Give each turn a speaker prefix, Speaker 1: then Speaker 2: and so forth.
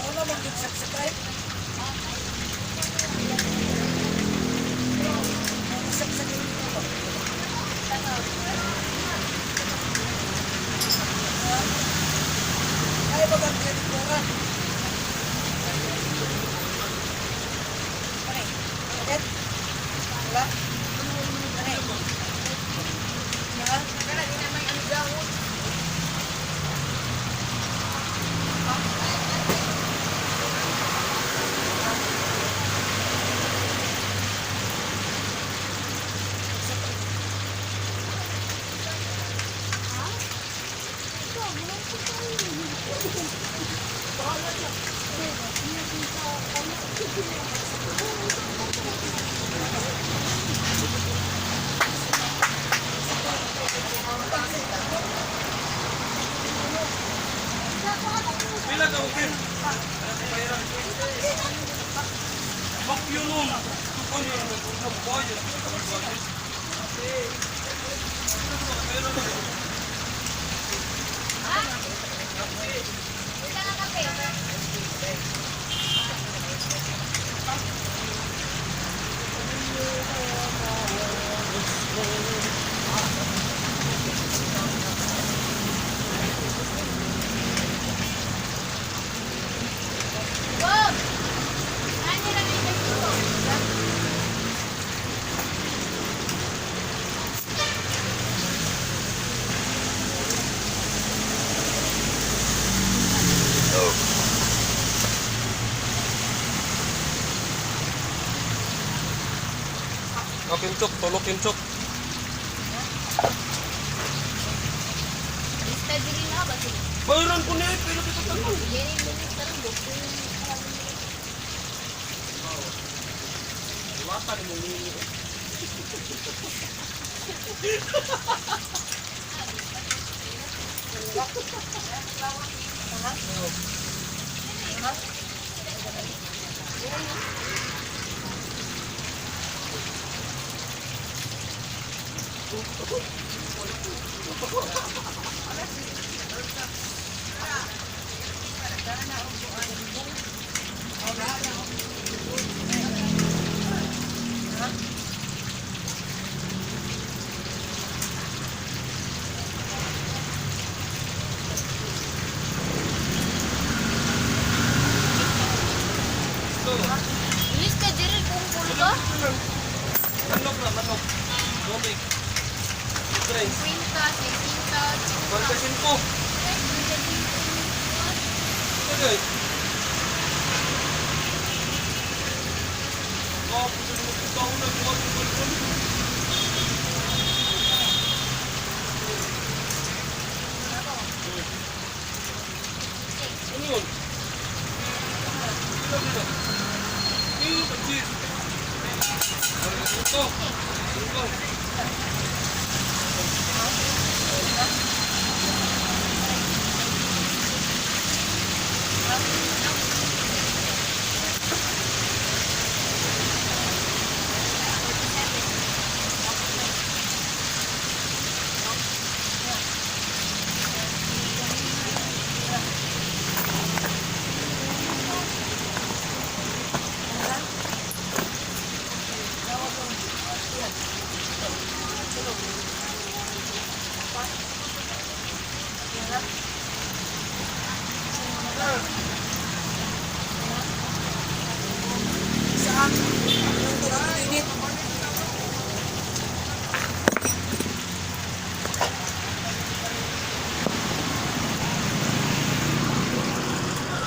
Speaker 1: Wala man gid subscribe. Subscribe ko ba? Ay, ba credit ko? Ano? Ed? Wala? Ano? Ha?
Speaker 2: Kaya di na may ano gawon.
Speaker 3: Pila ka okay? Bakyo nun. Tukon yun. Bayad.
Speaker 2: Wala nga kape. Bob! Ano lang yung dito?
Speaker 3: Kakinchok, tulok kinchok.
Speaker 2: Lista diri na ba sige?
Speaker 3: Bayaran ko na eh, pero kita tanong.
Speaker 2: Yan yung lista lang buko.
Speaker 3: Iwatan mo nini.
Speaker 2: Lista diri kung pulo ba?
Speaker 3: Manok na, manok. Tubig. Drinks.
Speaker 2: 50, 60,
Speaker 3: 45. Okay. Oh, puso mo ito ako na buwan ng balkon. Ano yun? Ilan nila? Iyo, cheese. Ano ito? Ito.